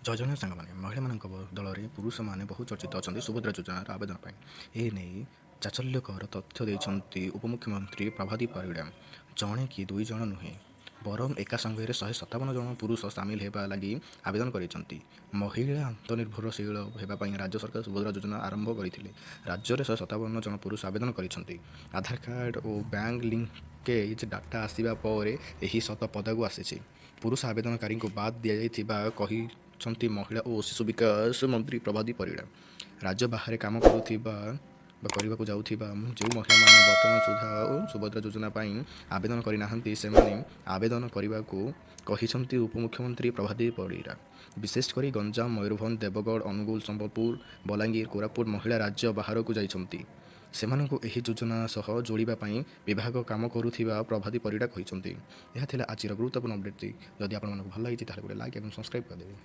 ଜୟ ଜଗନ୍ନାଥ ସାଙ୍ଗମାନେ, ମହିଳାମାନଙ୍କ ବଦଳରେ ପୁରୁଷମାନେ ବହୁ ଚର୍ଚ୍ଚିତ ଅଛନ୍ତି ସୁଭଦ୍ରା ଯୋଜନାର ଆବେଦନ ପାଇଁ। ଏ ନେଇ ଚାଞ୍ଚଲ୍ୟକର ତଥ୍ୟ ଦେଇଛନ୍ତି ଉପମୁଖ୍ୟମନ୍ତ୍ରୀ ପ୍ରଭାତୀ ପରିଡ଼ା। ଜଣେ କି ଦୁଇ ଜଣ ନୁହେଁ, ବରଂ ଏକା ସଙ୍ଗରେ 157 ଜଣ ପୁରୁଷ ସାମିଲ ହେବା ଲାଗି ଆବେଦନ କରିଛନ୍ତି। ମହିଳା ଆତ୍ମନିର୍ଭରଶୀଳ ହେବା ପାଇଁ ରାଜ୍ୟ ସରକାର ସୁଭଦ୍ରା ଯୋଜନା ଆରମ୍ଭ କରିଥିଲେ। ରାଜ୍ୟରେ 157 ଜଣ ପୁରୁଷ ଆବେଦନ କରିଛନ୍ତି। ଆଧାର କାର୍ଡ ଓ ବ୍ୟାଙ୍କ ଲିଙ୍କେଜ୍ ଡାଟା ଆସିବା ପରେ ଏହି ସତ ପଦାକୁ ଆସିଛି। ପୁରୁଷ ଆବେଦନକାରୀଙ୍କୁ ବାଦ୍ ଦିଆଯାଇଥିବା କହିଛନ୍ତି ମହିଳା ଓ ଶିଶୁ ବିକାଶ ମନ୍ତ୍ରୀ ପ୍ରଭାତୀ ପରିଡ଼ା। ରାଜ୍ୟ ବାହାରେ କାମ କରୁଥିବା ବା କରିବାକୁ ଯାଉଥିବା ଯେଉଁ ମହିଳାମାନେ ବର୍ତ୍ତମାନ ସୁଦ୍ଧା ସୁଭଦ୍ରା ଯୋଜନା ପାଇଁ ଆବେଦନ କରିନାହାନ୍ତି, ସେମାନେ ଆବେଦନ କରିବାକୁ କହିଛନ୍ତି ଉପମୁଖ୍ୟମନ୍ତ୍ରୀ ପ୍ରଭାତୀ ପରିଡ଼ା। ବିଶେଷ କରି ଗଞ୍ଜାମ, ମୟୂରଭଞ୍ଜ, ଦେବଗଡ଼, ଅନୁଗୁଳ, ସମ୍ବଲପୁର, ବଲାଙ୍ଗୀର, କୋରାପୁଟ ମହିଳା ରାଜ୍ୟ ବାହାରକୁ ଯାଇଛନ୍ତି। ସେମାନଙ୍କୁ ଏହି ଯୋଜନା ସହ ଯୋଡ଼ିବା ପାଇଁ ବିଭାଗ କାମ କରୁଥିବା ପ୍ରଭାତୀ ପରିଡ଼ା କହିଛନ୍ତି। ଏହା ଥିଲା ଆଜିର ଗୁରୁତ୍ୱପୂର୍ଣ୍ଣ ଅପଡେଟ୍ଟି। ଯଦି ଆପଣମାନଙ୍କୁ ଭଲ ଲାଗିଛି, ତାହେଲେ ଗୋଟେ ଲାଇକ୍ ଏବଂ ସବସ୍କ୍ରାଇବ୍ କରିଦେବେ।